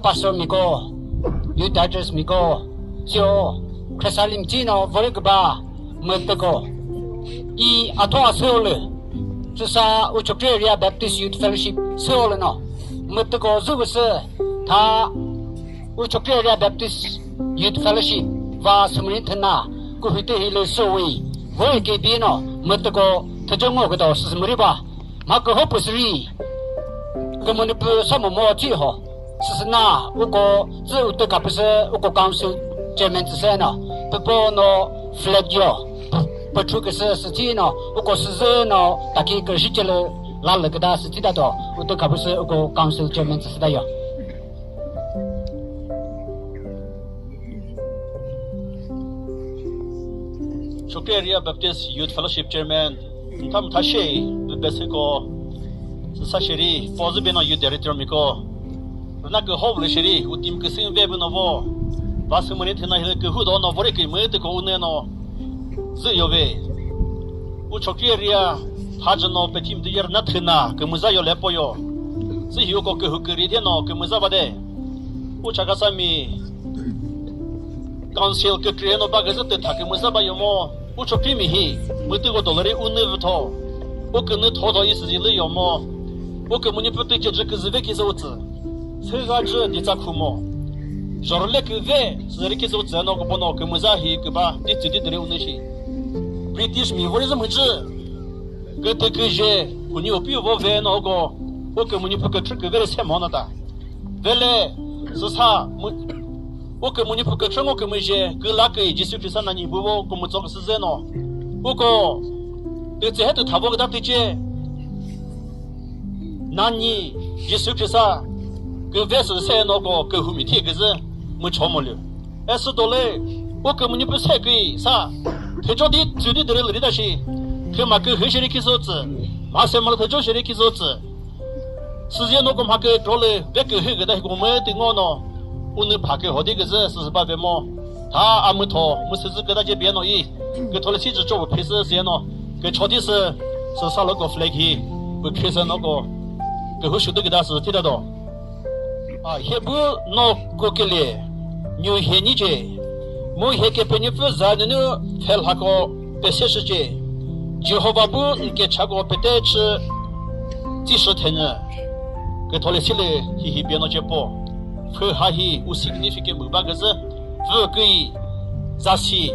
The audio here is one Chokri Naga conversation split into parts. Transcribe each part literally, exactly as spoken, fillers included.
pastor miko, youth directors miko, sio Khrisalim chino vori küba mütüko. I atho asüo lü, süsa Uchokri Area Baptist Youth Fellowship süo lü no, mütüko züvüsü tha Uchokri Area Baptist Youth Fellowship va sümüri thüna kuhite hi lü süwi, vori kübi no, mütüko thüjü ngo küdo sümüri ba. Mha küho püsüri, kümüni pü sa mo mo thi ho. Süsüna, uko, zü utü kapüsü, uko council chairman tsüsü no, püpo no flag yo, püthu küsü süthi no, uko süzü no, taki kürüshi chelü, lalü küta süthi da do, utü kapüsü, uko council chairman tsüsü da yo. Chokri Area Baptist Youth Fellowship Chairman, mtha mtha she, bese ko, sa sheri, po zü beno youth director miko. Rüna küho lü sheri, u team küsü ve beno vo. Va sümüri thüna hile kühu do no vori kümütüko une no. Zü yo ve. Uchokri Area, thajü no pe team tü yer na thüna, kümüza yo lepo yo. Zü hi uko kühu küri de no, kümüza va de. Ucha Kasami, council kükre no ba küzü tü thakü müza ba yomo. Ucho pimi hi, mütüko dolari unü vütho. U künü thodo isüzilü yomo. U kümüni pütü cejü küzü ve kizü utsü. Süga cü ditsa khumo. Jorle küve, süzeri kizü utsü no kupono kümüza hi küba, ditsi ditiri unü shi. British mi vori zü mücü. Kütü küje, künyi upi uvo ve no ko. U kümüni pü kükrü küveri se mo na ta. Vele, süsa, mu-, u kümüni pü kükrü ngo kümüje, küla kü Jisu Khrista na nyi buvo kümütso küsü ze no. Uko, tütse he tü thabo küta tüche. Na nyi, Jisu Khrista, küve sü se no ko, kühumi thi küzü, mücho mo lü. Esü dole, u kümüni pü se kü sa, thücho di, tsü di dere lü ri da shi, thüma kühü sheri kiso tsü, ma se ma lü thücho sheri kiso tsü. Süzia no kümha kükro lü ve kühü küta hi kümütü ngo no, unü pha küho di küzü süsü ba ve mo. Tha a mütho, müsüzü küta ce bie no i, kütho lü si zü cho bu phi sü sie no, kücho di sü, süsa lo ko flag hi, bu phi sü no ko, kühü shudu küta sü thi da do. A, he bu no ko kele, nyu he ni ce, mu he ke pe nyu pfü za nunu phe lha ko pe se shi ce, Jehova bu nke cha ko pe te chü, tsi shi thünyü. Kütho lü sile hihi piano ce po. Fü ha hi u significant mu ba küzü. Fü küi za si.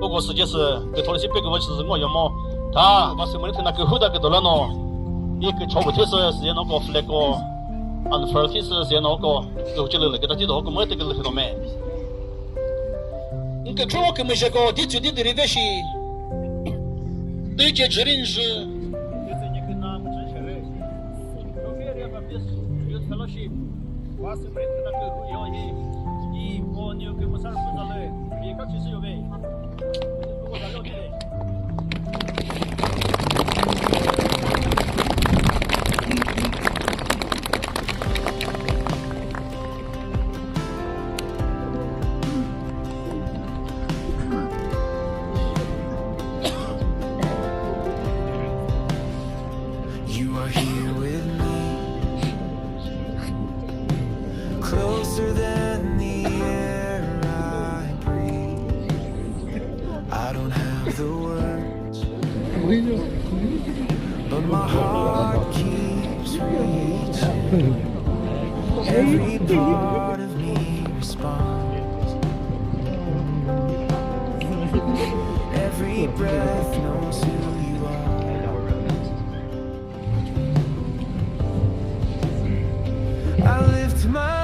Uko sü ce sü kütho lü si pe küva chü ngo yo mo. Ta, va sü mü ni thüna kühu da küdo la no. I kücho bu thi sü, sü ye no ko flag ko. Unfurl thi sü, sü ye no ko. Kühu ce lü lü küta thi do ko mü te kü lü do me. Nkükro kümüzheko di tsü di diri ve shi. Tüce jürin jü. You are here with me, closer than the air I breathe. I don't have the words, but my heart keeps reaching. Every part of me responds. Every breath knows who you are. I lift my